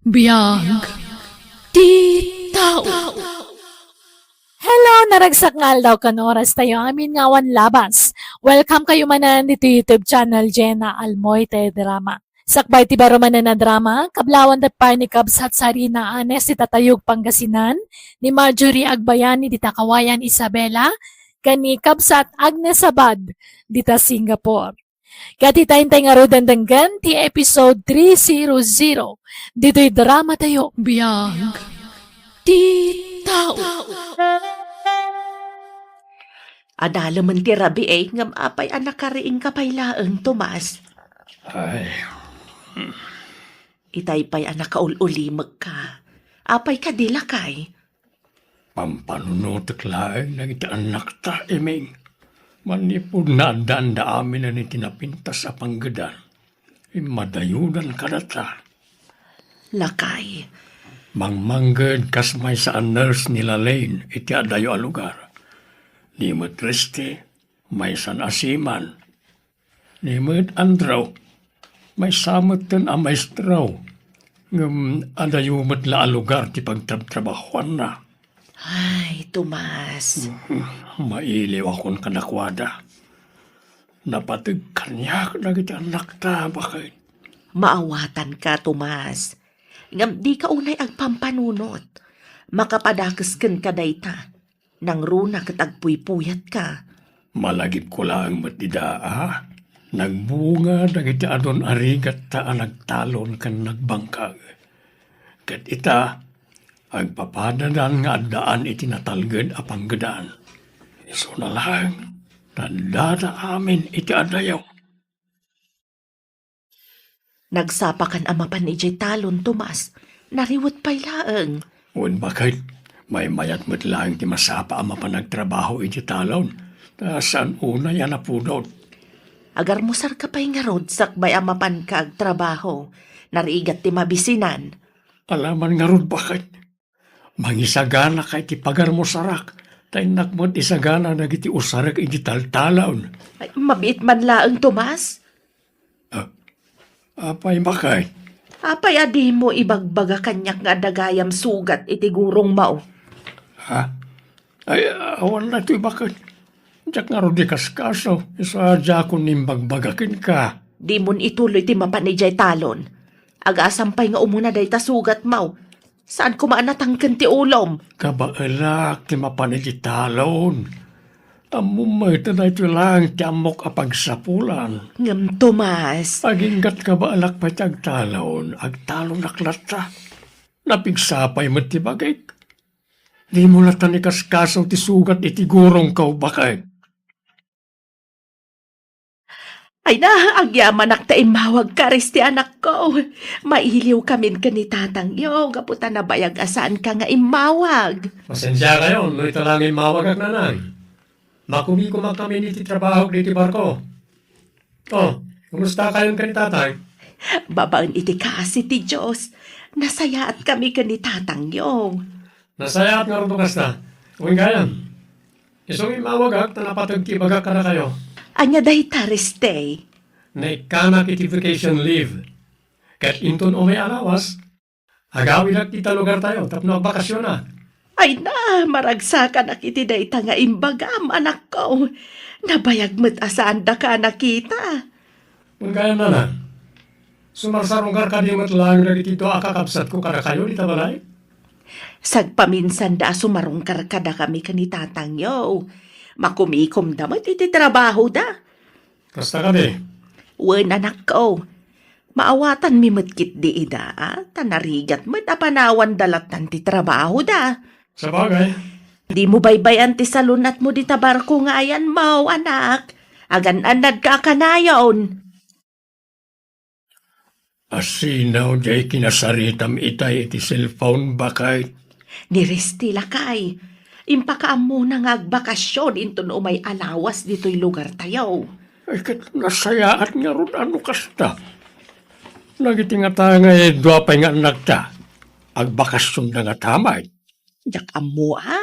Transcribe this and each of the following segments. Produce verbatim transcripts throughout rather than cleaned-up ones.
Biag ti tao. Hello, naragsak nga aldaw ken oras tayo amin nga awan labas. Welcome kayo manen ditoy YouTube channel Jenna Almoite Drama. Sakbay ti baro manen a drama, kablawan da pay ni Kabsat Sarina Anes ti Tatayog Pangasinan, ni Marjorie Agbayani dita Kawayan Isabela, ken ni Kabsat Agnes Abad dita Singapore. Ket ita intay ngaruden denggen ti episode three zero zero ditoy drama tayo, Biag ti Tao. Adalemen ti rabii, ngem apay a nakariingka pay laeng, Tomas? Ay. Itay pay a nakaul-ulimekka. Apay kadi, lakay? Pampanunotek laeng dagiti annakta, Iming. Manipud naaddaanda amin iti napintas a panggedan, immadayudan kadata. Lakay. Mangmangged kas maysa a nurse ni Lalaine iti adayo a lugar. Ni met Reste, maysa a seaman. Ni met Andrew, maysa metten a maestro, ngem adayo met la a lugar ti pagtrabtrabahuanna. Ay, Tomas. Mailiwakon kadakuada. Napateg kaniak dagiti annakta, baket. Maawatanka, Tomas. Ngem dika unay agpampanunot. Makapadakes kenka dayta. Nangruna ket agpuypuyatka. Malagipko laeng met dida a nagbunga dagiti adun a rigatta a nagtalon ken nagbangkag. Ket ita, agpapadadan nga addaan iti natalged a panggedan. Isuna laeng, ta addada amin iti adayo. Nagsapakan a mapan idiay talon, Tomas. Nariwet pay laeng. Wen, baket, maymayat met laeng ti masapa a mapan agtrabaho idiay talon. Ta saan unay a napudot. Agarmusarka pay ngarud sakbay a mapanka agtrabaho. Narigat ti mabisinan. Alaman ngarud, baket. Mangisaganaka iti pagarmusarak, ta innak met isagana dagiti usarek iti taltalon. Ay, mabiit man laeng, Tomas. Ah, apay, baket? Apay a dimo ibagbaga kaniak nga adda gayam sugat iti gurongmo? Ha? Ay, awan daytoy, baket. Diak ngarud ikaskaso, isu a diakon imbagbaga kenka. Dimon ituloy ti mapan idiay talon. Agasam pay nga umuna dayta sugatmo. Saan koma a natangken ti ulom. Kabaelak ti mapan iti talon. Ammom met a daytoy laeng ti ammok a pagsapulan. Ngem, Tomas. Aginggat kabaelak pay ti agtalon, agtalonak latta. Napigsa pay met ti bagik. Dimo latta ikaskaso ti sugat iti gurongko, baket. Ay na, agyamanak ta immawagka, Reste, anakko. Mailiwkamin ken ni tatangyo, gapu ta nabayag a saanka nga immawag. Pasensiakayon no ita la nga immawagak, nanang. Makumikomakkamin iti trabahok ditoy barko. Oh, kumustakayon ken ni tatang? Babaen iti kaasi ti Dios, nasayaatkami ken ni tatangyo. Nasayaat ngarud no kasta. Wen gayam, isu nga immawagak ta napateg ti ibagak kadakayo. Ania dayta, Reste? Naikkanak iti vacation leave. Ket inton umay a lawas, agawidak ita lugartayo tapno agbakasionak. Ay na, maragsakanak iti dayta nga imbagam, anakko. Nabayag met a saandaka a nakita. Wen gayam, nanang, sumarsarungkar kadi met laeng dagiti dua a kakabsatko kadakayo dita balay? Sagpaminsanda a sumarungkar kadakami ken ni tatangyo. Makumikomda met iti trabahoda. Kasta kadi? Wen, anakko. Maawatanmi met ketdi ida, a, ta narigat met a panawanda lattan ti trabahoda. Sabagay. Dimo baybay-an ti salun-atmo dita barko nga ayanmo, anak. Agan-annadka a kanayon. Asino diay kinasaritam itay iti cellphone, baket? Ni Reste, lakay. Impakaammona nga agbakasion inton umay a lawas ditoy lugartayo. Ay, ket nasayaat ngarud a no kasta. Dagiti ngata nga dua pay nga annakta, agbakasionda ngata met. Diak ammo a.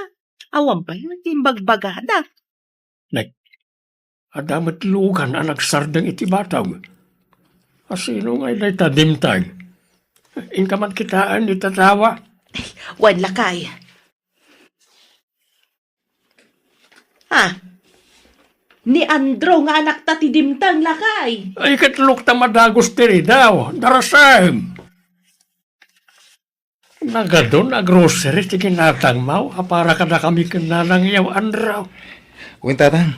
Awan pay met ti imbagbagada. Nek, adda met lugan a nagsardeng iti batog. Asino ngay dayta dimteng? Inka man kitaen ni tatawa. Wen, lakay. Ah, ni Andrew nga anakta ti dimteng, lakay. Ay, ket lokta madagus ti ridaw. Darasem. Nagadun a grocery ti kinatangmo a para kadakami ken nanangyo, Andrew. Wen, tatang.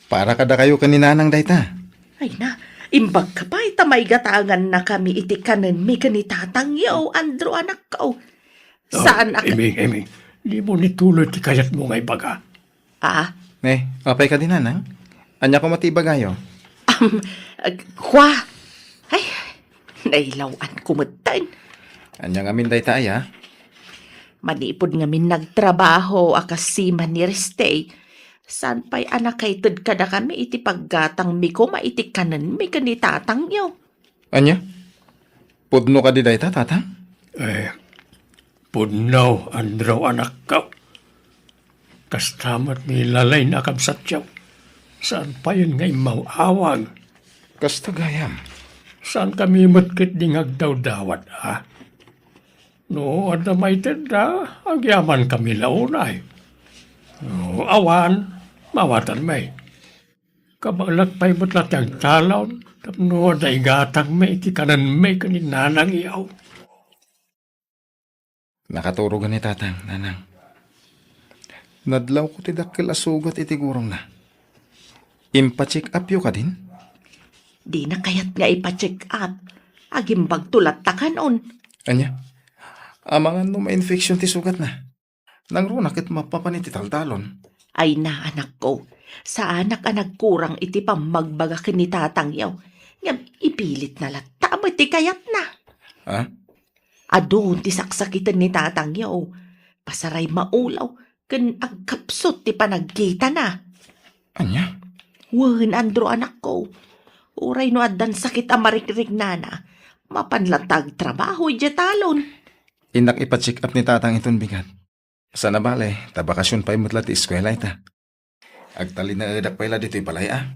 Para kadakayo ken ni nanang dayta. Ay na, imbagka pay ta maigatangannakami iti kanenmi ken ni tatangyo, Andrew, anakko. Oh, saan a ka- Iming, Iming, dimo nituloy ti kayatmo nga ibaga. Ah? Ne, apay kadi, nanang? Ania koma ti ibagayo? Am, ag-, kwa? Ay, nailaw-anko metten. Ania ngamin dayta aya? Manipud ngamin nagtrabaho a kas seaman ni Riste, saan pay a nakaited kadakami iti paggatangmi koma iti kanenmi ken ni tatangyo. Ania? Pudno kadi dayta, tatang? Eh, pudno, Andrew, anakko. Kasta met ni Lalaine a kabsatyo. Saan payen nga immaw-awag. Kasta gayam. Saankami met ketdi nga agdawdawat, a? No adda maitedda, agyamankami la unay. No awan, mawatanmi. Kabaelak pay met la ti agtalon tapno adda igatangmi iti kanenmi ken ni nanangyo. Nakaturogen ni tatang, nanang. Nadlawko ti dakkel a sugat iti gurongna. Impacheck upyo kadin? Dina kayat nga ipacheck up. Agimbagto latta kanon. Ania? Amangan no ma-infection ti sugatna. Nangruna ket mapapan iti taltalon. Ay na, anakko, saanak a nagkurang iti pammagbaga ken ni tatangyo, ngem ipilitna latta met ti kayatna. Ha? Adun ti saksakiten ni tatangyo. Pasaray maulaw ken agkapsut ti panagkitana. Ania? Wen, Andrew, anakko. Uray no addan sakit a marikriknana, mapan latta agtrabaho idiay talon. Innak ipa-check up ni tatang iton bigat. Sana bale, ta bakasion pay met la ti eskuela ita. Agtalinaedak pay la ditoy balay, a.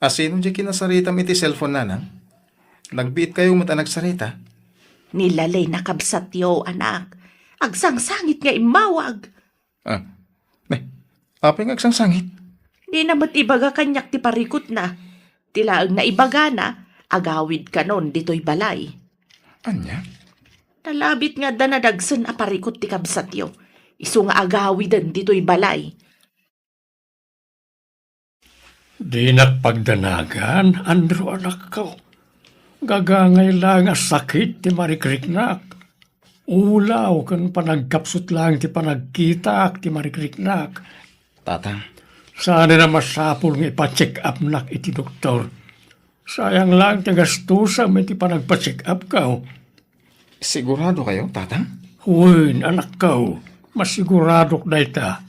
Asino diay kinasaritam iti cellphone, nanang? Nagbiitkayo met a nagsarita. Ni Lalaine a kabsatyo, anak. Agsangsangit nga immawag. Ah, ne, apay nga agsangsangit? Dina met ibaga kaniak ti parikutna. Ti laeng naibagana, agawid kanon ditoy balay. Ania? Nalabit nga adda nadagsen a parikut ti kabsatyo. Isu nga agawiden ditoy balay. Dinak pagdanagan, Andrew, anakko. Gagangay laeng a sakit ti marikriknak. Ulaw ken panagkapsut laeng ti panagkitaak ti marikriknak. Tatang. Saan a masapul nga ipa-check upnak iti doktor. Sayang laeng ti gastusem iti panagpa-check upko. Sigurado kayo, Tatang? Wen, anakko, masiguradok dayta.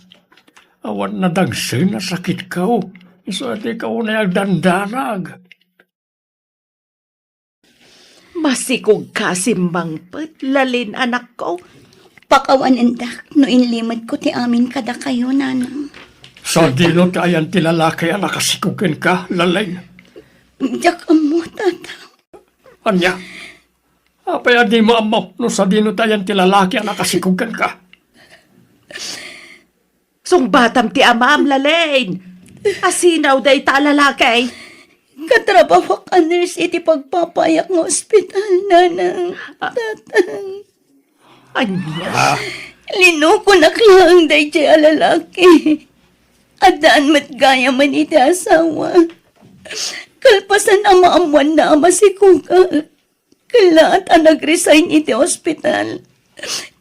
Awan nadagsen a sakitko. Isu a dika unay agdandanag. Masikogka a simmangpet, Lalaine, anakko. Pakawanendak no inlimedko ti amin kadakayo, nanang. Sadino ti ayan ti lalaki a nakasikog kenka, Lalaine? Diak ammo, Tatang. Ania? Apay a dimo ammo no sadino ti ayan ti lalaki a nakasikog kenka? Sungbatam ti amam, Lalaine. Asino dayta a lalaki? Katrabahoak a nurse iti pagpapayak nga ospital, nanang, tatang. Ania? Linokonak laeng daydiay a lalaki. Addaan met gayamen iti asawa. Kalpasan a maammoanna a masikogak, kellaat a nag-resign iti ospital.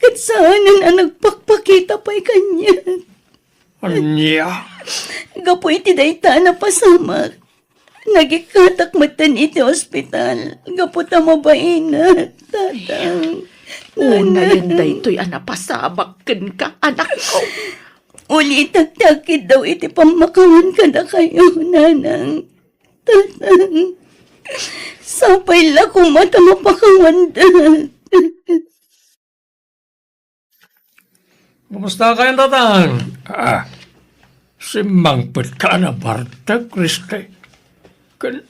Ket saanen a nagpakpakita pay kaniak. Ania? Gapu iti dayta a napasamak, nagikkatak metten iti ospital gapu ta mabainat, Tatang. Unayen daytoy a napasamak kenka, anakko. Ulitek ti agkiddaw iti pammakawan kadakayo, nanang. Tatang, sapay la koma ta mapakawanda. Kumusta kayo, Tatang? Ah, simmangpet ka a nabartek, Kriste. Ken,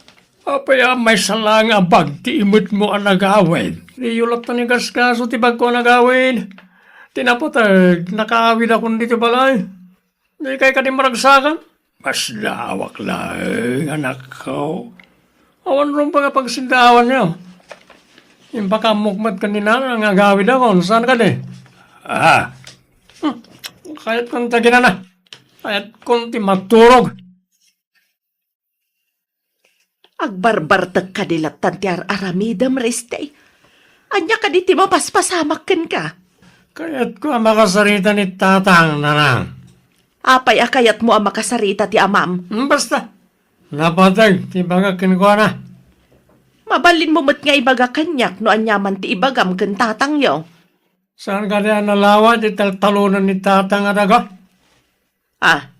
Apay a maysa laeng a bag ti imetmo a nagawid? Diyo latta ni kaskaso ti bagko a nagawid. Ti napateg, nakaawidakon ditoy balay. Dikay kadi maragsakan? Masdaawak laeng, anakko. Awan rumbeng a pagsindaawanyo. Impakaamok met ken ni Nana nga agawidakon, saan kadi? Ah. Hmm. Kayatkon ti aginana. Kayatkon ti maturog. Agbarbartek kadi lattan ti ar-aramidem, Reste? Ania kadi ti mapaspasamak kenka? Kayatko a makasarita ni Tatang, Nanang. Apay a kayatmo a makasarita ti amam? Hmm, basta. Napateg ti ibagak kenkuana. Mabalinmo met nga ibaga kaniak no aniaman ti ibagam ken tatangyo. Saan kadi a nalawa ti taltalonan ni Tatang a daga? Ah,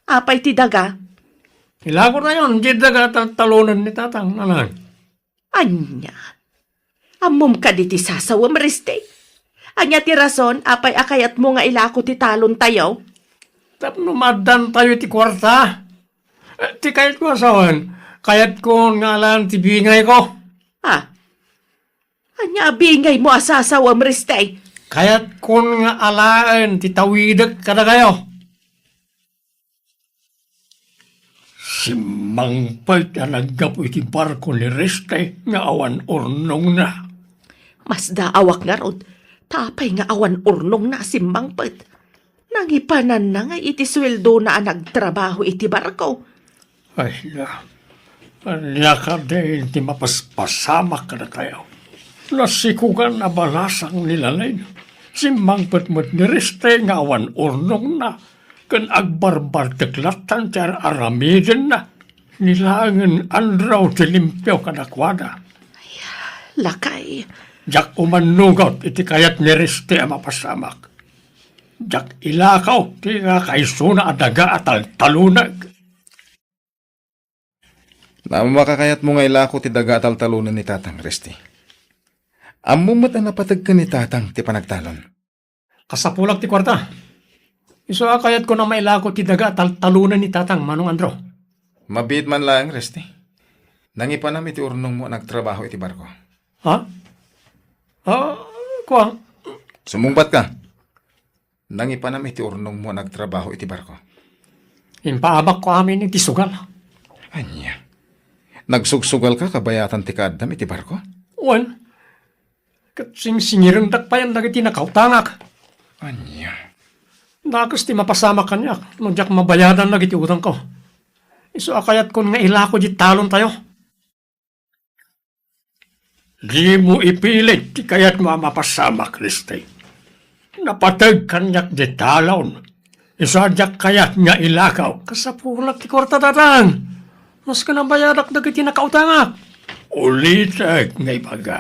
apay ti daga? Ilakotayon ti daga a taltalonan ni Tatang, Nanang. Ania? Ammom kadi ti sasawem, Reste? Ania ti rason apay a kayatmo nga ilako ti talontayo? Tapno maaddantayo iti kuarta. Eh, ti kayatko a sawen, kayatko nga alaen ti bingayko. Ah, ania a bingaymo a sasawem, Reste? Kayatkon nga alaen ti tawidek kadakayo. Simmangpet a naggapu iti barko ni Reste nga awan urnongna. Masdaawak ngarud, ta apay nga awan urnongna a simmangpet? Nangipananna nga iti sueldona a nagtrabaho iti barko. Ay, na. Ania kadi ti mapaspasamak kadatayo? Nasikugan a balasang ni Lalin. Simmangpet met ni Reste nga awan urnongna, ken agbarbartek lattan ti ar-aramidenna. Ni laengen Andrew ti limpio kadakuada. Lakay. Diak umannugot iti kayat ni Reste a mapasamak. Diak ilakaw ti kakaisuna a daga a taltaluneg. Namakakayatmo nga ilako ti daga a taltalonen ni Tatang, Reste. Ammom met a napateg ken ni Tatang ti panagtalon. Kasapulak ti kuarta. Isu a kayatko a mailako ti daga a taltalonen ni Tatang, Manong Andrew. Mabiit man laeng, Reste. Nangipanam iti urnongmo a nagtrabaho iti barko. Ha? Ah, kua? Sumungbat ka. Nangipanam iti urnongmo a nagtrabaho iti barko. Impaabakko amin iti sugal. Ania? Nagsugsugal ka kabayatan ti kaaddam iti barko? Wen. Ket singsingirendak payen dagiti nakautangak. Ania? Dakes ti mapasamak kaniak no diak mabayadan dagiti utangko. Isu a kayatkon nga ilako di talontayo. Dimo ipilit ti kayatmo a mapasamak, Reste. Napateg kaniak di talon. Isu a diak kayat nga ilakaw. Kasapulak ti kuarta, Tatang. Maski nabayadak dagiti nakautangak. Ulitek nga ibaga.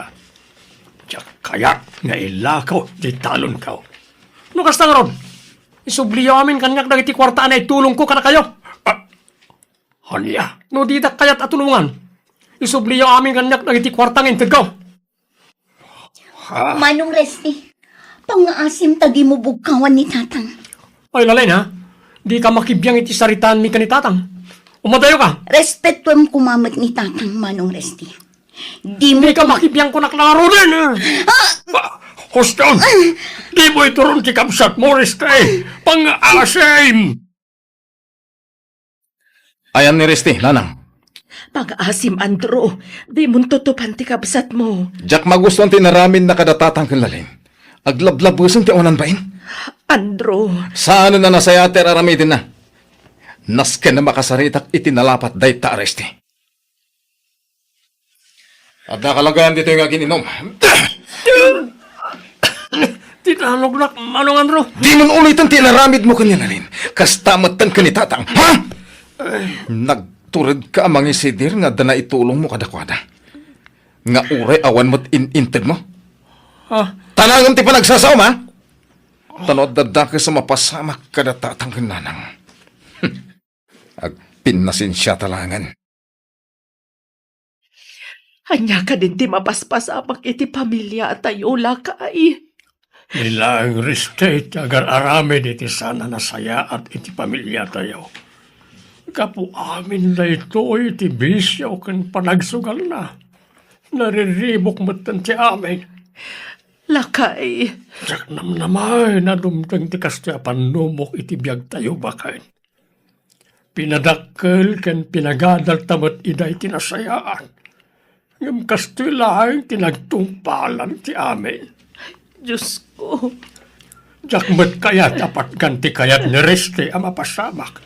Diak kayat nga ilakaw di talonko. No kasta ngarud, isubliyo amin kaniak dagiti kuarta a naitulongko kadakayo. Ah, Ania? No didak kayat a tulongan, isubliyo amin kaniak dagiti kuarta nga intedko. Ha? Manong Resti, pangngaasim ta dimo bugkawan ni Tatang. Ay, Lalin, ha? Dika makibiang iti saritaanmi ken ni Tatang. Umadayo ka. Respetuem koma met ni Tatang, Manong Resti. Dimo Dika makibiang kunak ngaruden, ha? Ah! Ba, huston! Dimo ituron ti kabsatmo, Resti. Pangngaasim! Ayan ni Resti, nanang. Pangngaasim, Andrew. Dimon tutupan ti kabsatmo. Diak magustuan ti inaramidna kada Tatang ken Lalin. Aglablabesen ti awanan bain. Andrew. Saanen a nasayaat ti ar-aramidenna. Nasken a makasaritak iti nalapat dayta a Resti. Adda kalagayan ditoy nga agin-inom. Ti talognak, Manong Andrew. Dimon uliten ti inaramidmo ken ni Lalin. Kasta metten ken ni Tatang, ha? Nagturedka a mangisidir nga adda naitulongmo kadakuada. Nga uray awan met in-intedmo. Ah. Tanangem ti panagsasaom, ha? Ta no adda dakes a mapasamak kada Tatang ken Nanang. Agpinnasensiata laengen. Ania kadin ti mapaspasamak iti pamiliatayo, lakay? Ni laeng Resti ti agar-aramid iti saan a nasayaat iti pamiliatayo. Gapu amin daytoy ti bisio ken panagsugalna. Nariribuk metten ti amin. Lakay. Diak namnamaen a dumteng ti kastoy a pannubok iti biagtayo baket. Pinadakkel ken pinagadalta met ida iti nasayaat. Ngem kastoy laeng ti nagtungpalan ti amin. Diosko. Diak met kayat a patgan ti kayat ni Reste a mapasamak.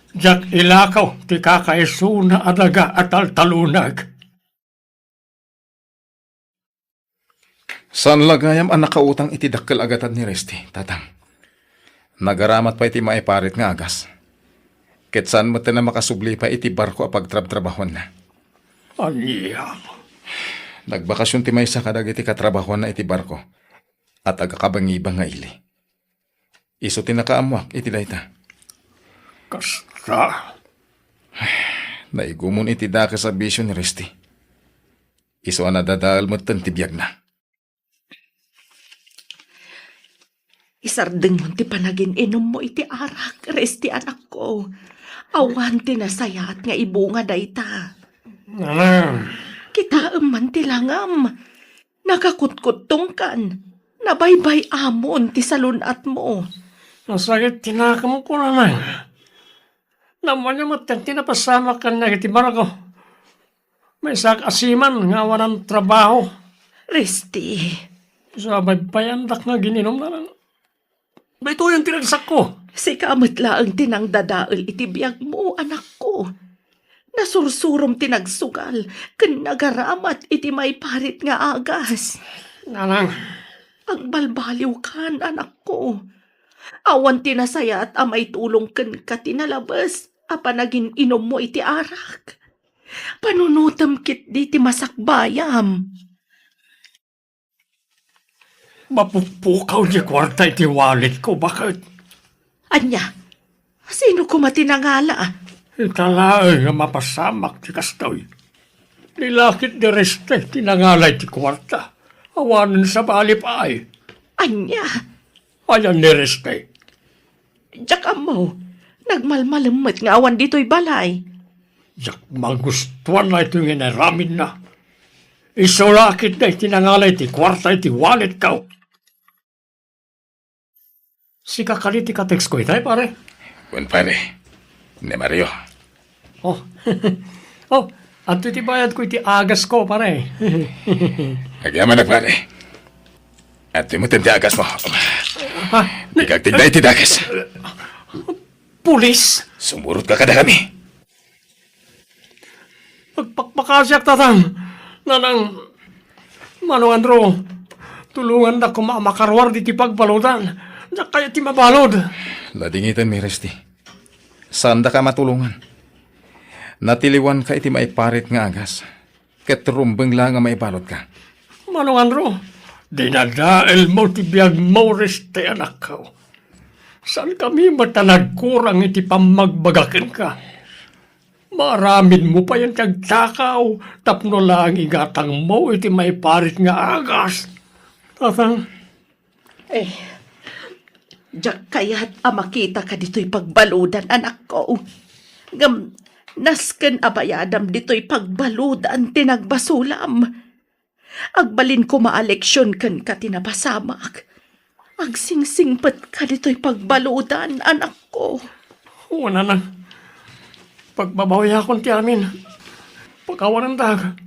Diak ilakaw ti kakaisuna a daga a taltalunag. Saan la gayam a nakautang iti dakkel a gatad ni Reste, tatang. Nagaramat pay ti maiparit nga agas. Ket saan met a makasubli pay iti barko a pagtrabtrabahuanna. Ania? Nagbakasyon ti maysa kadagiti katrabahuanna iti barko a taga-Kabangibang nga ili. Isu ti nakaammoak iti dayta. Kasta. Naigumon iti dakes a bisio ni Resti. Isu a nadadael metten ti biagna. Isardengmon ti panagin-inummo iti arak, Resti, anakko. Awan ti nasayaat nga ibunga dayta. Nanang. Kitaem man ti langam. Nakakutkudtongkan. Nabaybay-amon ti salun-atmo. Nasakit ti nakemko, nanang. Nammanyo met ti napasamak ken dagiti barko. Maysak a seaman nga awanan trabaho. Resti. Sa baybayandak nga gin-inum, nanang. Daytoyen ti ragsakko. Sika met laeng ti nangdadael iti biagmo, anakko. Nasursurom ti nagsugal ken nagaramat iti maiparit nga agas. Nanang. Agbalbaliwkan, anakko. Awan ti nasayaat a maitulong kenka ti nalabes a panagin-inummo iti arak. Panunotem ketdi ti masakbayam. Mapukpukaw ti kuarta iti walletko, baket. Ania? Sino koma ti nangala? Ita laeng nga mapasamak ti kastoy. Ni lakit ni Reste ti nangala iti kuarta. Awanen sabali pay. Ania? Ayan ni Reste. Diak ammo. Nagmalmalem met nga awan ditoy balay. Diak magustuan daytoy nga inaramidna. Isu lakit daytoy nangala iti kuarta iti walletko. Sika kadi ti ka-text ko itay, pare? Wen, pare. Ni Mario. Oh. Oh, adtoy ti bayadko iti agasko, pare. Agyamanak, pare. Adtoy met ti agasmo. Ha? Dika agtigda iti dakes. Pulis? Sumurotka kadakami. Agpakpakasiak, tatang. Nanang, Manong Andrew, tulongandak koma a makaruar ditoy pagbaludan. Diak kayat ti mabalud. Ladingitanmi, Resti. Saandaka a matulongan. Natiliwanka iti maiparit nga agas. Ket rumbeng la nga maibaludka. Manong Andrew, dinadaelmo ti biagmo, Resti, anakko. Saankami met a nagkurang iti pammagbaga kenka. Maaramidmo payen ti agtakaw tapno laeng igatangmo iti maiparit nga agas. Tatang. Eh, diak kayat a makitaka ditoy pagbaludan, anakko. Ngem, nasken a bayadam ditoy pagbaludan ti nagbasulam. Agbalin koma a leksion kenka ti napasamak. Agsingsingpetka ditoy pagbaludan, anakko. Wen, nanang, pagbabawiakon ti amin. Pakawanendak.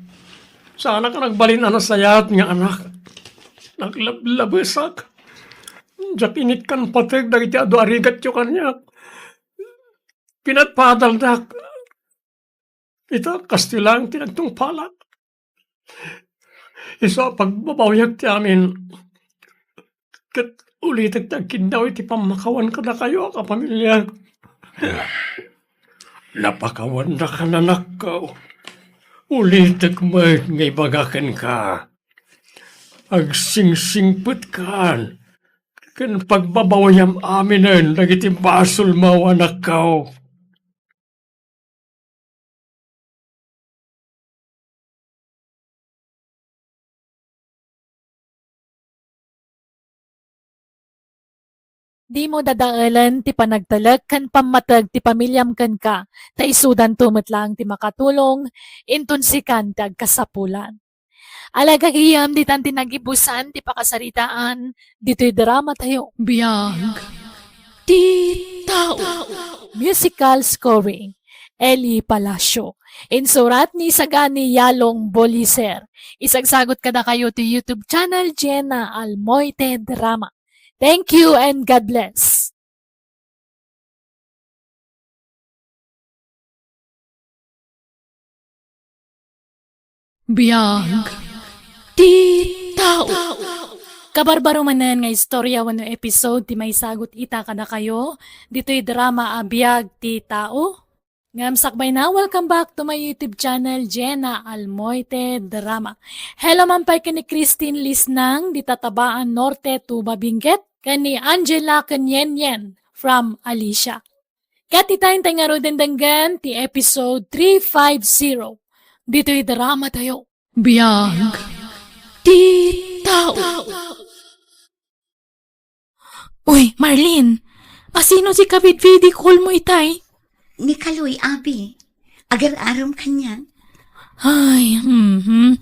Saanak a nagbalin a nasayaat nga anak. Naglablabesak. Diak inikkan pateg dagiti adu a rigatyo kaniak. Pinatpadaldak. Ita, kastoy laeng ti nagtungpalak. Isu a pagbabawiak ti amin. Ket ulitek ti agkiddaw iti pammakawan kadakayo a kapamiliak. Napakawandak, anakko. Ulitek met nga ibaga kenka. Agsingsingpetkan ken pagbabawiam aminen dagiti basolmo, anakko. Dimo dadaelen ti panagtalek ken pammateg ti pamiliam kenka, ta isudanto met laeng ti makatulong inton sikan ti agkasapulan. Ala, gagayem, ditan ti nagibusan ti pakasaritaan ditoy drama tayo. Biag ti tao. Musical scoring, Eli Palacio. Insurat ni Sagani Yalong Boliser. Isagsagot kadakayo ti YouTube channel Jenna Almoite Drama. Thank you and God bless. Biag ti tao. Kabarbaro manen nga istorya wenno episode ti maisagut ita kadakayo ditoy drama a Biag ti Tao. Ngem sakbayna, welcome back to my YouTube channel, Jenna Almoite Drama. Hello man pay ken ni Christine Lisnang, dita Tabaang Norte, Tuba, Benguet, ken ni Angela ken Yen Yen from Alicia. Ket ita, intay ngaruden denggen ti episode three five zero ditoy drama tayo. Biag ti tao. Uy, Marlene, asino ti kabidbidi call mo itay? Ni Kaloy, abi. Agar-arom kaniak. Ay, mhm.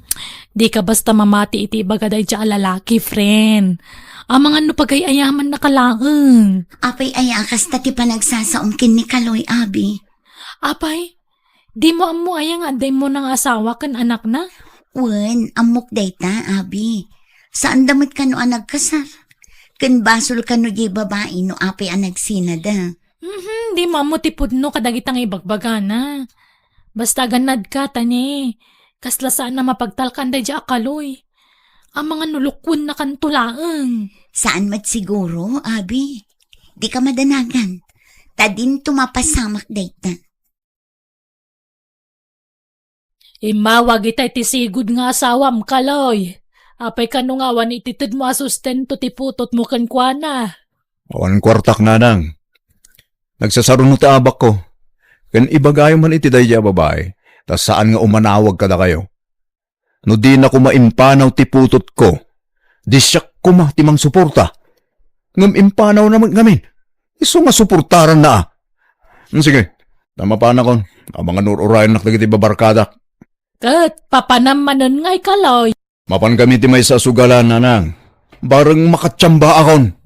Di ka basta mamati iti ibaga daydiay a lalaki, friend. Amangan no pagay-ayaman na ka laeng. Apay aya a kasta ti panagsasaom ken ni Kaloy, abi? Apay, dimo ammo aya nga adda immuna nga asawa ken anakna? Wen, ammok dayta, abi. Saanda met kano a nagkasar. Ken basol kano diay babai no apay a nagsinada. Mhm, dimo ammo ti pudno kadagita nga ibagbagana. Basta agannadka, ta ne, kasla saan a mapagtalkan daydiay a Kaloy. Amangan no lukuennakanto laeng. Saan met siguro, abi. Dika madanagan. Ta dinto mapasamak dayta. Immawag itay ti sigud nga asawam, Kaloy. Apay kano nga awan ititedmo a sustento ti putotmo kenkuana? Awan kuartak, nanang. Nagsasaruno ti abakko. Ken ibagayo man iti daydiay a babai, ta saan nga umanawag kadakayo. No dina koma impanaw ti putotko, di siak koma ti mangsuporta. Ngem impanawna met ngamin. Isu nga suportaranna a. Hmm, sige, ta mapanakon. Amangan no ur-urayennak dagiti babarkadak. Ket papanam manen ngay, Kaloy. Mapan kami ti maysa a sugalan, nanang. Bareng makatiambaakon.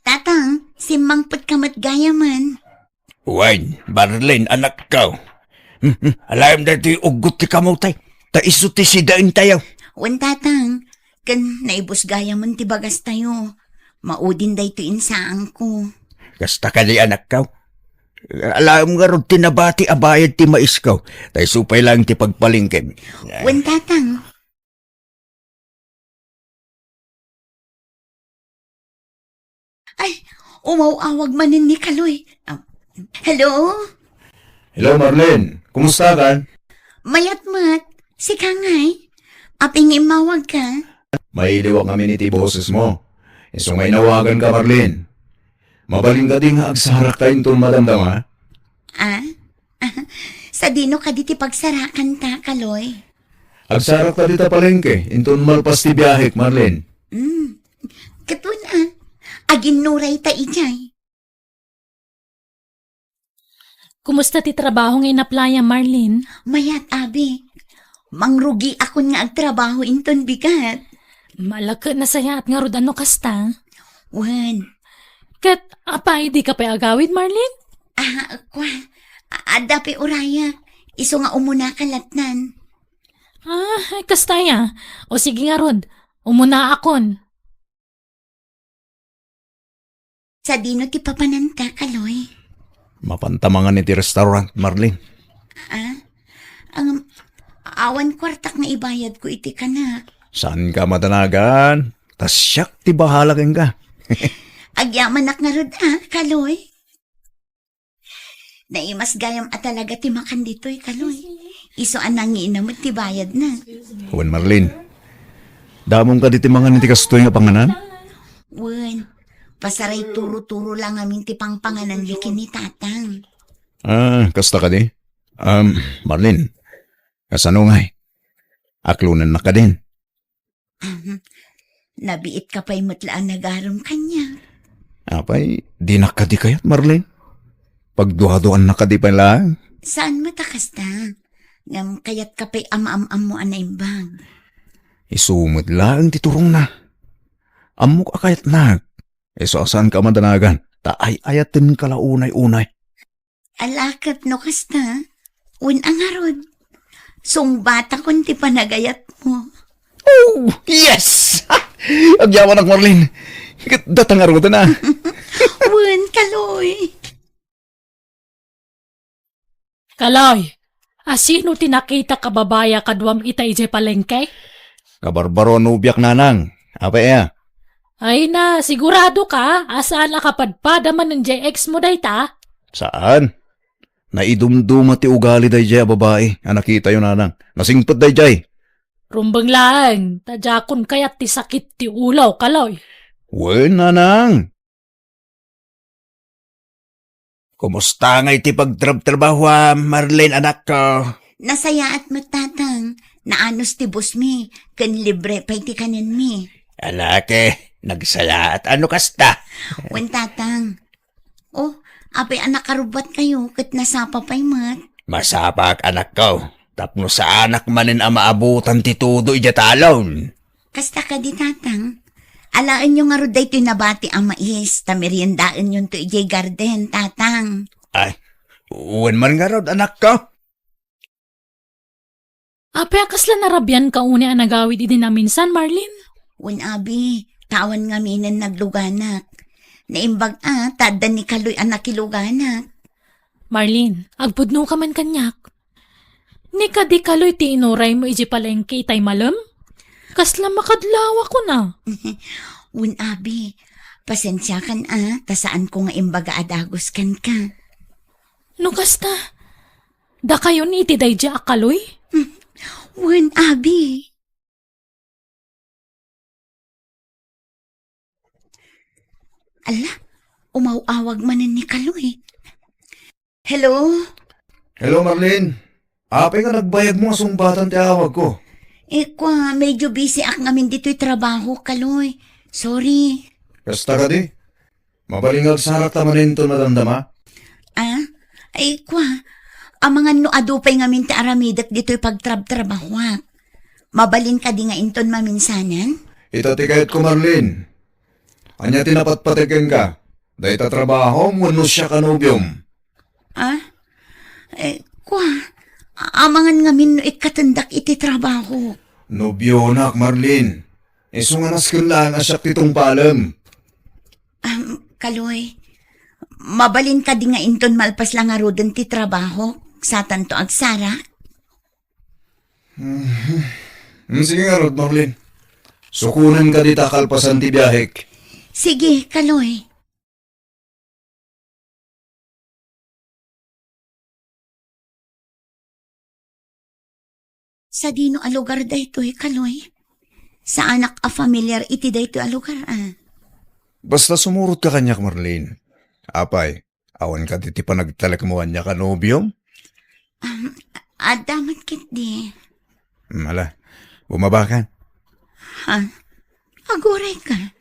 Tatang, simmangpetka met gayamen. Wen, Marlene, anakko. Hmm, hmm, alayem daytoy uggot ti kamotay. Ta isu ti sidaentayo. Wen, Tatang. Ken naibus gayamen ti bagastayo. Maudin daytoy insaanko. Kasta kadi, anakko. Alayem ngarud ti nabati a bayad ti maisko. Ta isu pay laeng ti pagpalengkem. Wen, Tatang. Ay, umaw-awag manen ni Kaloy. Ah, hello? Hello, Marlene. Kumusta kan? Mayat met. Sika ngay? Apay nga immawagka? Mailiwak ngamin iti bosesmo. Isu nga inawaganka, Marlene. Mabalin kadi nga agsarakta inton madamdama? Ah? Sadino kadi ti pagsarakanta, Kaloy? Agsarakta dita palengke, inton malpas ti biahek, Marlene. Hmm. Ket wen a, aginnurayta idiay. Kumusta ti trabaho nga inaplayam, Marlene? Mayat, abi. Mangrugiakon nga agtrabaho inton bigat. Malakek nasayaat ngarud a no kasta. Wen. Ket apay, dika pay agawid, Marlene? Ah, kua. A-, adda pay urayak. Isu nga umunaka lattan. Ah, ay, kasta aya. O sige ngarud, umunaakon. Sadino ti papananta, Kaloy? Mapanta mangan iti restaurant, Marlene. Ah? Ang, awan kuartak nga ibayadko iti kanak. Saanka madanagan? Ta siak ti bahala kenka. Agyamanak ngarud a, Kaloy. Naimas gayam a talaga ti makan ditoy, Kaloy. Isu a nangiinam met ti bayadna. Wen, Marlene. Damom kadi ti mangan iti kastoy nga panganan? Wen. Pasaray turo-turo la ngamin ti pangpanganan ken ni Tatang. Ah, kasta kadi? Um, Marlene, kasano ngay? Aklonennak kadin? Ahem. Nabiitka pay met la a nagarem kaniak. Apay, dinak kadi kayat, Marlene? Pagduaduannak kadi pay laeng? Saan met a kasta. Ngem kayatka pay a maam-ammo a naimbag. Isu met laeng ti turongna. Ammok a kayatnak. Isu a saanka a madanagan, ta ay-ayatenka la unay-unay. Ala ket no kasta, wen a ngarud, sungbatakon ti panagayatmo. Oh, yes! Agyamanak, Marlene. Ket data ngaruden a. Wen, Kaloy. Kaloy, asino ti nakitak a babai a kaduam ita idiay palengke? Kabarbaro a nobiak, nanang. Apay aya? Ay na, sigurado ka a saan a kapadpada manen diay ex mo dayta? Saan. Naidumduma ti ugali daydiay a babai a nakitayo, nanang. Nasingpet daydiay. Rumbeng laeng, ta diakon kayat ti sakit ti ulo, Kaloy. Wen, nanang. Kumusta ngay ti pagtrabtrabahoam, Marlene, anakko? Nasayaat met, Tatang. Naanus ti busmi, ken libre pay ti kanenmi. Ala ket, nagsayaat a no kasta. Wen, Tatang. Oh, apay a nakarubbuatkayo ket nasapa pay met? Masapak, anakko, tapno saanak manen a maabutan ti tudo idiay talon. Kasta kadi, Tatang? Alaenyo ngarud daytoy nabati a mais, ta meriendaenyonto idiay garden, Tatang. Ay, wen man ngarud, anakko. Apay a kasla narabianka unay a nagawid idi naminsan, Marlene? Wen, abi, ta awan ngaminen nagluganak. Naimbag a, ta adda ni Kaloy a nakiluganak. Marlene, agpudnoka man kaniak. Ni kadi Kaloy ti inuraymo idiay palengke itay malem? Kasla makadlawak kuna. Wen, abi, pasensiakan a, ta saanko nga imbaga a dagus kenka. No kasta, dakayon iti daydiay a Kaloy? Wen, abi. Ala, umaw-awag manen ni Kaloy. Hello? Hello, Marlene. Apay nga nagbayagmo nga sungbatan ti awagko? Eh, kua, medyo busy ak ngamin ditoy trabaho, Kaloy. Sorry. Kasta kadi? Mabalin nga agsarakta manen inton madamdama? Ah? Ay, kua, amangan no adu pay ngamin ti aramidek ditoy pagtrabtrabahoak. Mabalin kadi nga inton maminsanan? Ita ti kayatko, Marlene. Ania ti napatpateg kenka? Dayta trabahom wenno siak a nobiom? Ah? Eh, kua, amangan ngamin no ikkatendak iti trabaho. Nobionak, Marlene. Isu nga nasken laeng a siak ti tungpalem. Am, Kaloy, mabalin kadi nga inton malpas la ngaruden ti trabaho, satanto agsarak? Mhm. Mm, sige ngarud, Marlene. Sukonen kadi ta kalpasan ti biahek. Sige, Kaloy. Sadino a lugar daytoy, Kaloy? Saanak a familiar iti daytoy a lugar, ah. Basta sumurotka kaniak, Marlene. Apay, awan kadi ti panagtalekmo kaniak a nobiom? Um, adda met ketdi. Hmm, ala, bumaba ka. Ha? Aguray ka.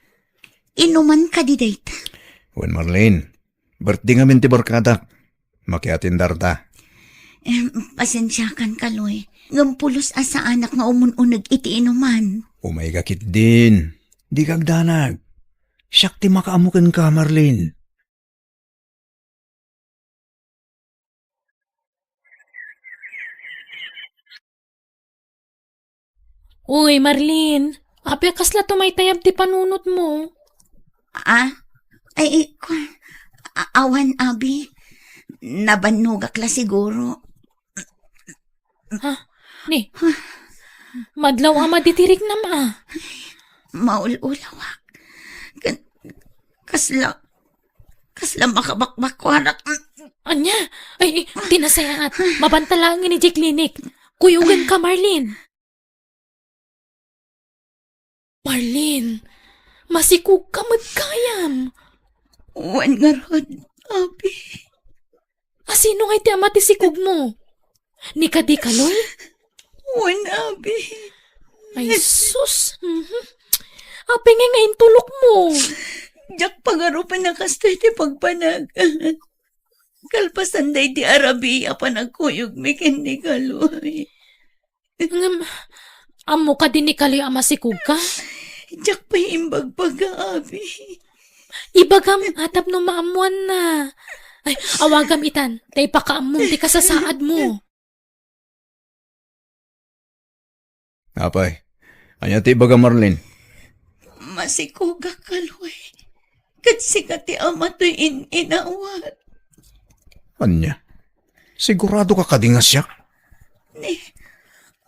Inuman kadi dayta? Wen, Marlene, birthday ngamin ti barkadak. Makiatendarta. Em, pasensiakan, Kaloy. Ngem pulos a saanak nga umun-uneg iti inuman. Umay ka ketdin. Dika agdanag. Siak ti makaammo kenka, Marlene. Uy, Marlene, apay a kasla tumaytayab ti panunotmo? Ah? Ay, ay, kua, a-, awan, abi. Nabannogak la siguro. Ha? Ni? Madlaw a madi ti riknam, a. Maul-ulawak. Kan-, kasla, kasla makabakbakuanak. Ania? Ay, ay, ti nasayaat. Mabanta laeng idiay klinik. Kuyogenka, Marlene. Marlene, masikogka met gayam. Wen ngarud, abi. Asino ngay ti ama ti sikogmo? Ni kadi Kaloy? Wen, abi. Ay, sus. Mhm. Apay ngay nga intulokmo? Diak pagarupen a kastoy ti pagpanag. Kalpasan daydi a rabii a panagkuyogmi ken ni Kaloy. Ngem, ammo kadi ni Kaloy a masikogka? Diak pay imbagbaga, abi. Ibagam, a, tapno maammoanna. Ay, awagam itan, ta ipakaammom ti kasasaadmo. Apay, ania ti ibaga, Marlene? Masikogak, Kaloy. Ket sika ti ama toy in-inawat. Ania? Siguradoka kadi nga siak? Ni,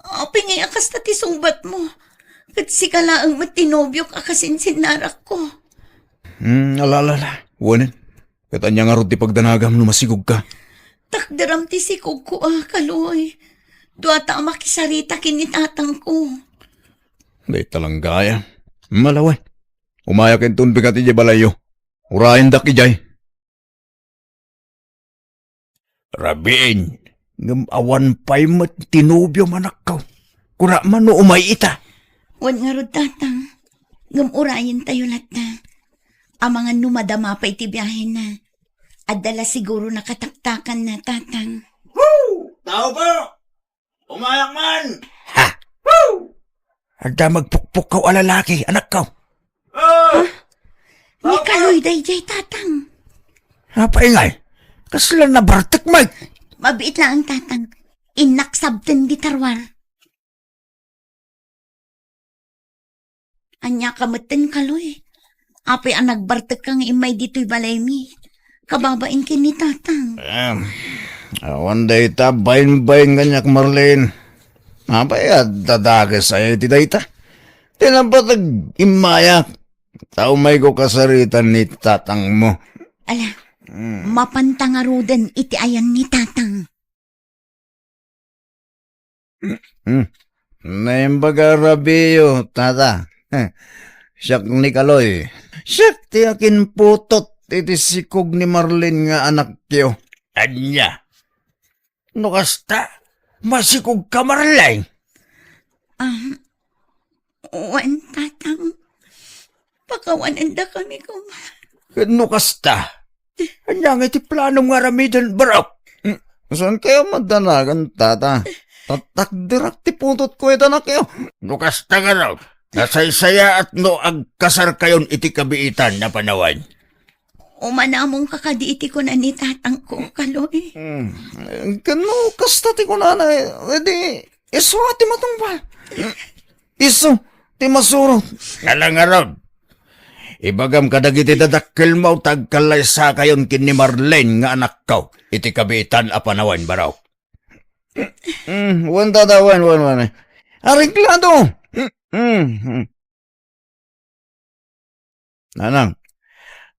apay ngay a kasta ti sungbatmo? Ket sika laeng met ti nobiok a kasinsinnarakko. Hmm, ala, ala, ala. Wen. Ket ania ngarud ti pagdanagam no masikogka? Takderam ti sikogko a, Kaloy. Duata a makisarita ken ni tatangko. Dayta lang gayam. Ala wen. Umayak inton bigat idiay balayyo. Urayendak idiay. Rabiin, ngem awan pay met ti nobiom, anakko. Kuna man no umay ita. Wen ngarud, tatang. Ngem urayentayo latta. Amangan no madama pay ti biahena. Adda la siguro nakataktakanna, tatang. Woo! Tao po! Umayak man! Ha? Woo! Adda magpukpukkaw a lalaki, anakko. Ah! Ni Kaloy daydiay, tatang. Apay ngay? Kasla nabartek met? Mabiit laeng, tatang. Innak sabten di tarwar. Ania ka metten, Kaloy? Apay a nagbartekka nga immay ditoy balaymi? Kababain ken ni tatang. Em, awan dayta bainbain kaniak, Marlene. Apay a dadakesayo iti dayta? Ti napateg immayak, ta umayko kasaritan ni tatangmo. Ala, hmm, mapanta ngaruden iti ayan ni tatang. Hmm. Naimbag a rabiyo, tata. Siak ni Kaloy. Siak ti akinputot iti sikog ni Marlene nga anakyo. Ania? No kasta, masikogka, Marlene? Ah, wen, tatang. Pakawanendakami koma. Ket no kasta, ania ngay ti planom nga aramiden, barok? Hmm, saan kayo madanagan, tata? Tatakderak ti putotko ita, anakyo. No kasta, garud, nasaysayaat no agkasarkayon iti kabiitan a panawen. Umanamongka kadi iti kuna ni tatangko, Kaloy. Hmm. Ken no kasta ti kunana, edi isu a ti matungpal. Isu ti masurot. Ala ngarud, ibagam kadagiti dadakkelmo ta agkallaysakayon ken ni Marlene nga anakko iti kabiitan a panawen, barok. Hmm, wen, tata, wen, wen, wen. Areglado. Hmm, hmm. Nanang,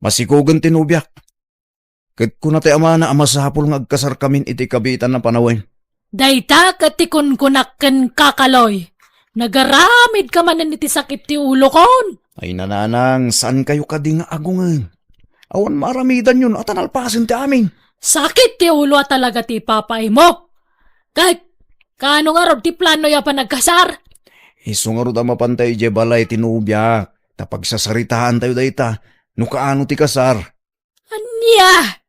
masikogen ti nobiak. Ket kuna ti amana a masapul nga agkasarkamin iti kabiitan a panawen. Dayta ket ti kunkunak kenka, Kaloy. Nagaramidka manen iti sakit ti ulokon. Ay, nanang, saan kayo kadi nga agungen? Awan maaramidanyon a ta nalpasen ti amin. Sakit ti ulo a talaga ti ipapaaymo. Ket, kaano ngarud ti planoyo a panagkasar? Isu ngarud a mapanta idiay balay ti nobiak, ta pagsasaritaantayo dayta, no kaano ti kasar. Ania?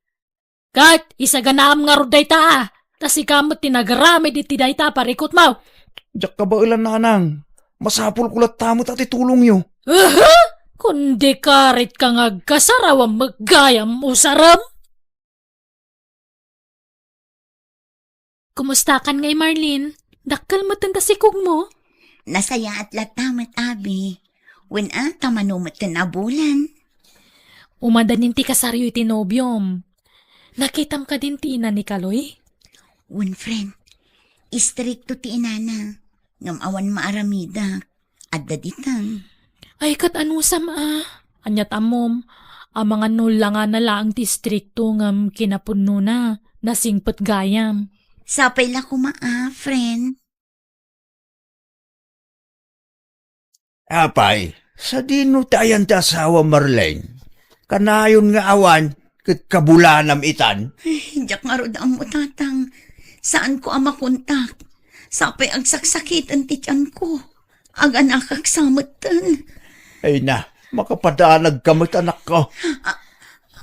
Ket, isaganaam ngarud dayta, a, ta sika met ti nagaramid iti dayta a parikutmo. Diak kabaelan, nanang. Masapulko latta met a ti tulongyo. Aha! Kun di karit ka nga agkasar, awan met gayam usarem. Kumustakan ngay, Marlene? Dakkel metten ta sikogmo? Nasayaat latta met, abi. Wen a, ta mano metten a bulan. Umadanin ti kasaryo iti nobiom. Nakitam kadin ti ina ni Kaloy? Wen, friend. Istrikto ti inana. Ngem awan maaramidak. Adda ditan. Ay, ket anusam a? Aniat ammom, amangan no langana laeng ti istrikto ngem kinapudnona, nasingpet gayam. Sapay la koma a, friend. Apay, sadino ti ayan ti asawa, Marlene? Kanayon nga awan, ket kabulanam itan? Ay, diak ngarud ammo, tatang. Saanko a makontak. Sapay agsaksakiten ti tianko. Aganakak sa metten. Ay na, makapadanag ka met, anakko. Ah,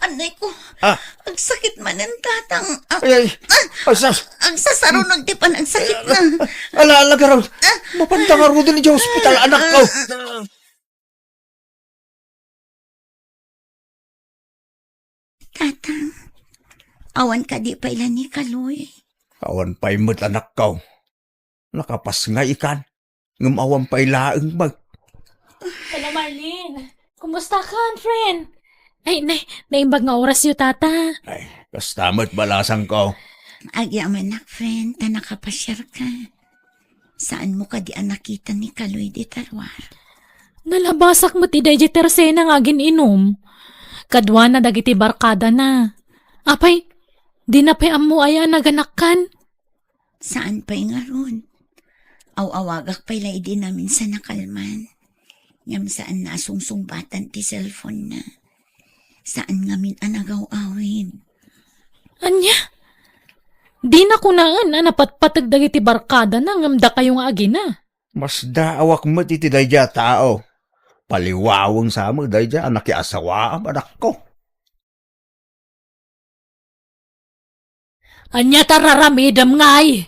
anay ko. Ah. Agsakit manen, tatang. Ah, Ay, ay. ah, Ay, sus. Agsasarunod ti panagsakit na. Ala, ala, garud. Mapanda ngaruden idiay hospital, anakko. Tatang, awan kadi pay la ni Kaloy? Awan pay met, anakko. Nakapas nga ikan, ngem awan pay laeng met. Hello, Marlene. Kumusta ka, friend? Ay, na, naimbag nga orasyo, tata. Ay, kasta met balasangko. Agyamanak, friend, ta nakapasiarka. Saanmo kadi a nakita ni Kaloy dita ruar? Nalabasak met idiay tersena nga agin-inum. Kaduana dagiti barkadana. Apay, dina pay ammo aya a naganakkan? Saan pay ngarud. Aw-awagak pay la idi naminsan a kalman. Ngem saan a sungsungbatan ti cellphone-na. Saan ngamin a nagaw-awid. Ania? Dina kunaen a napatpateg dagiti barkadana ngem dakayo nga agina. Masdaawak met iti daydiay a tao. Paliwaweng sa met daydiay a nakiasawaam, anakko. Ania ta raramidem ngay?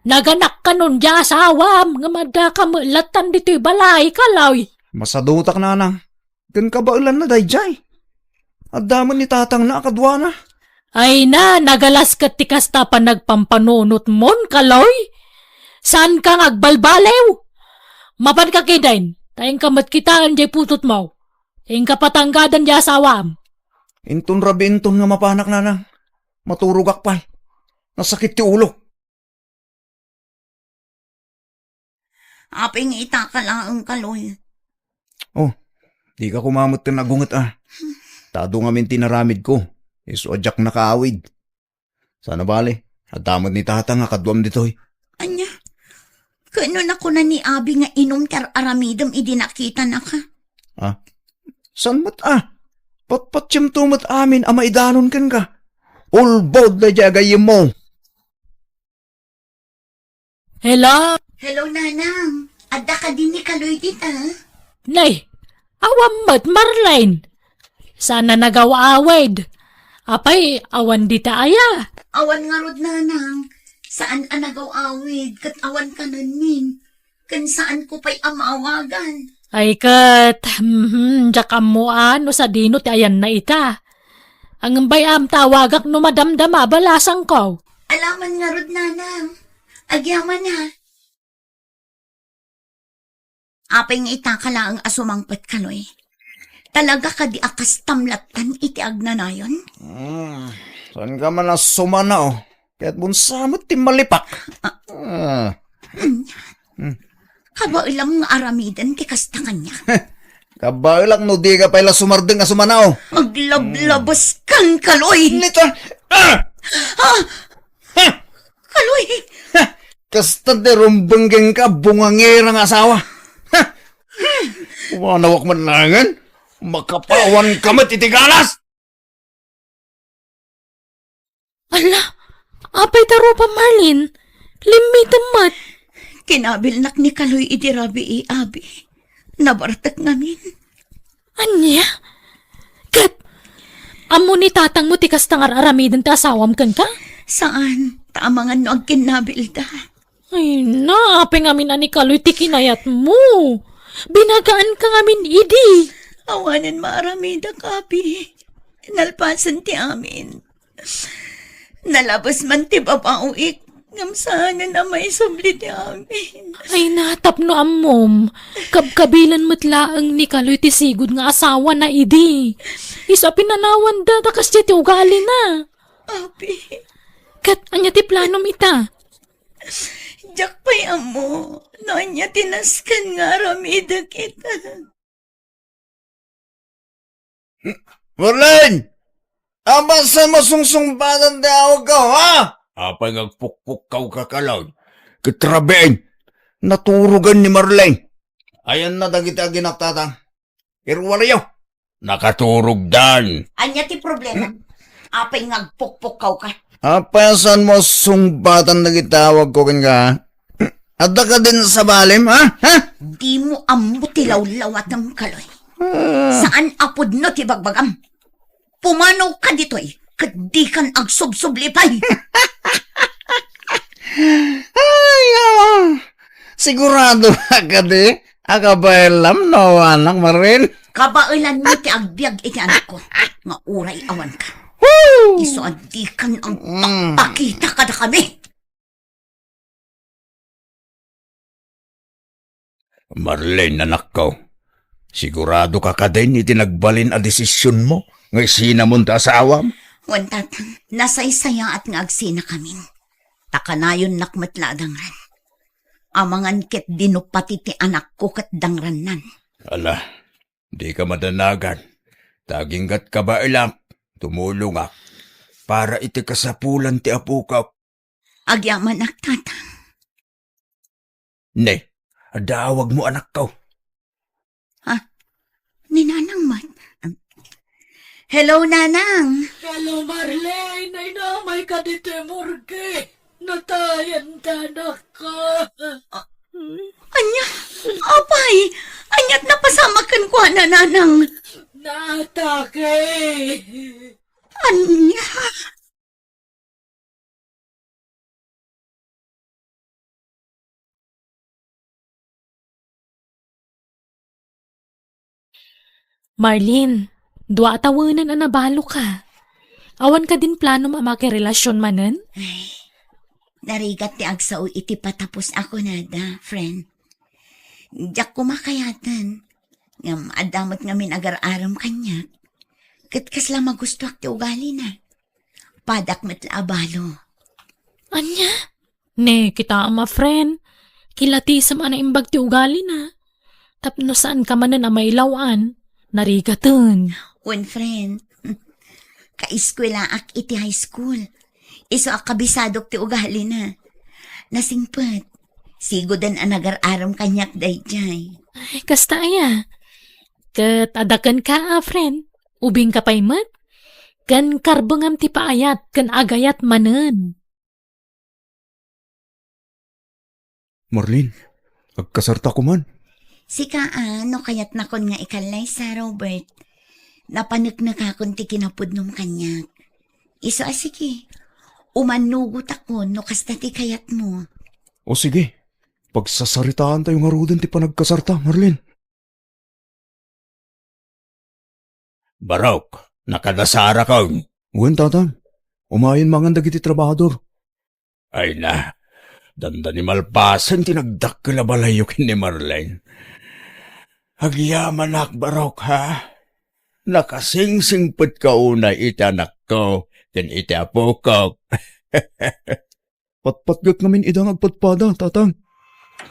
Naganakkan undiay asawam, ngem addaka met lattan ditoy balay, Kaloy. Masadutak, nanang. Ken kabaelanna daydiay. Adda met ni tatangna a kaduana. Ay na, nagalas ket ti kasta a panagpampanunotmon, Kaloy. Saanka nga agbalbaliw. Mapanka ketdin, ta inka met kitaen diay putotmo. Inka patanggadan diay asawam. Inton rabii inton nga mapanak, nanang. Maturogak pay. Nasakit ti ulok. Apay nga itaka laeng, Kaloy? Oh, dika koma met ken agunget a. Ta adu ngamin ti inaramidko. Isu a diak nakaawid. Saan a bale, adda met ni tatang a kaduam ditoy. Ania? Ken no nakuna ni abi nga inum ti ar-aramidem idi nakitanaka? Ah? Saan met a? Patpatiemto met amin a maidanon kenka. Ulbod daydiay a gayyemmo. Hello? Hello, Nanang. Adda kadi ni Kaloy dita? Nay, awan met, Marlene. Saan a nagaw-awid. Apay, awan dita aya? Awan ngarud, Nanang. Saan a nagaw-awid, ket awan kanenmin. Ken saanko pay a maawagan. Ay ket, mhm, diak ammo a no sadino ti ayanna ita. Ngem bay-am ta awagak no madamdama a balasangko. Alaman ngarud, Nanang. Agyamanak. Apay nga itaka laeng a sumangpet, Kaloy? Talaga kadi a kastam lattan iti agnanayon? Hmm, saanka man a sumana, oh. Kayatmon sa met ti malipak. Ah. Ah. Hmm. Kabaelam nga aramiden ti kasta kaniak. Kabaelak no dika pay la sumardeng a sumana, oh. Aglablabas kan, Kaloy. Nita. Ah! Ah! Ha! Kaloy! Ha! Kasta ti rumbeng kenka, bungangera nga asawa. Ha! Umanawak man laengen, makapawan ka met iti galas! Ala, apay ta rupa, Marlene? Limmitem met. Kinabilnak ni Kaloy idi rabii, abi. Nabartek ngamin. Ania? Ket, ammo ni tatangmo ti kasta nga ar-aramiden ti asawam kenka? Saan, ta amangan no agkinnabilda. Ay na, apay ngamin a ni Kaloy ti kinayatmo. Binagaanka ngamin idi. Awanen maaramidak, abi. Nalpasen ti amin. Nalabes man ti babaoik, ngem saanen a maisubli ti amin. Ay na, tapno ammom, kabkabilan met laeng ni Kaloy ti sigud nga asawana idi. Isu a pinanawanda ta kasdiay ti ugalina. Abi. Ket ania ti planom ita? Diak pay ammo no ania ti nasken nga aramidek ita. Marlene! Apay sa masungsungbatan ti awagko, ha? Apay nga agpukpukkaw ka, Kaloy? Ket rabiin, naturogen ni Marlene. Ayanna dagiti aginak, tatang. Iruaryo. Nakaturogdan. Ania ti problema? Apay nga agpukpukkaw ka? Apay a saanmo a sungbatan dagiti awagko kenka, ha? Adda kadin sa balim, ha? Ha? Dimo ammo ti lawlawatem, Kaloy. Ah. Saan a pudno ti bagbagam? Pumanaw ka ditoy, ket dikan agsubsubli pay. Ay, awa. Sigurado ka kadi a kabaelam no awanak, Marlene? Kabaelanmi ti agbiag iti anakko, nga uray awanka. Woo! Isu a dikan Mm. agpakpakita kadakami. Marlene, anakko, sigurado ka kadin iti nagbalin a desisionmo nga isinamon ti asawam? Wen, Tatang, nasaysayaat nga agsinakamin. Ta kanayonnak met la a dangran. Amangan ket dino pati ti anakko ket dangrannan. Ala, dika madanagan. Ta aginggat kabaelak, tumulongak para iti kasapulan ti apokak. Agyamanak, Tatang. Ne, adda awagmo, anakko. Ha? Ni Nanang met. Hello, Nanang. Hello, Marlene. Ay, naamay ka ditoy morgue. Natayan ta, anakko. Ania? Apay, ania't napasamak kenkuana, Nanang? Naatake. Ania? Marlene, dua a tawenen a nabaloka. Awan kadin planom a makirelasyon manen? Ay, narigat ti agsao iti patapos a kunada, friend. Diak koma kayaten. Ngem adda met ngamin agar-arem kaniak. Ket kasla magustoak ti ugalina. Padak met la a balo. Ania? Ne, kitaem a friend. Kilatisem a naimbag ti ugalina. Tapno saanka manen a mailaw-an, narigaten. Wen, friend. Kaeskuelaak iti high school. Isu a kabisadok ti ugalina. Nasingpet. Sigoden a nagar-arem kaniak daydiay. Ay, kasta aya. Ket adda kenka a friend. Ubingka pay met. Ken karbengam ti paayat ken agayat manen. Marlene, agkasarta koman. Sika a, no kayatnakon nga ikallaysa, Robert, napaneknekakon ti kinapudnom kaniak. Isu a sige, umannugotakon no kasta ti kayatmo. O sige, pagsasaritaantayo ngaruden ti panagkasarta, Marlene. Barok, nakadasarakon. Wen, Tatang. Umayen mangan dagiti trabahador. Ay na, dandani malpasen ti nagdakkel a balayyo ken ni Marlene. Agyamanak, barok, ha? Nakasingsingpetka unay iti anakko ken iti apokok. Patpatgek ngamin ida nga agpadpada, Tatang.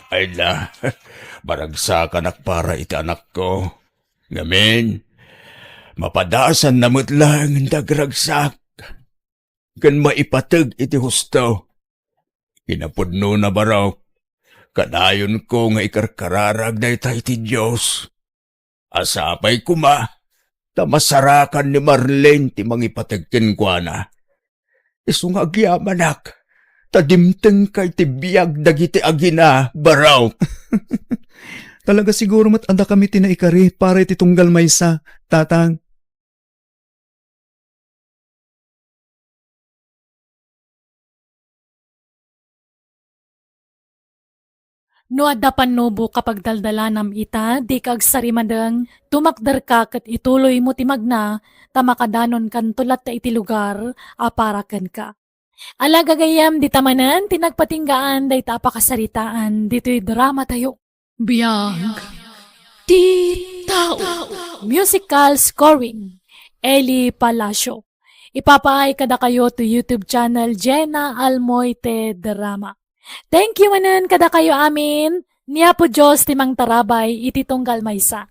Ay na, maragsakanak para iti anakko. Ngamin, mapadasanna met laeng ti agragsak ken maipateg iti husto. Kinapudnona, barok, kanayonko nga ikarkararag dayta iti Dios. A sapay koma, ta masarakan ni Marlene ti mangipateg kenkuana. Isu nga agyamanak, ta dimtengka iti biag dagiti agina, barok. Talaga siguro met a dakami ti naikari para iti tunggal maysa, Tatang. No adda pannubok a pagdaldalanam ita, dika agsarimadeng, tumakderka ket ituloymo ti magna, ta makadanonkanto latta iti lugar a para kenka. Ala, gagayyem, dita manen ti nagpatinggaan dayta a pakasaritaan ditoy dramatayo. Biag ti tao. Musical scoring, Eli Palacio. Ipapaay kadakayo to YouTube channel Jenna Almoite Drama. Thank you manen kadakayo amin. Ni Apo Dios ti mangtarabay iti tunggal maysa.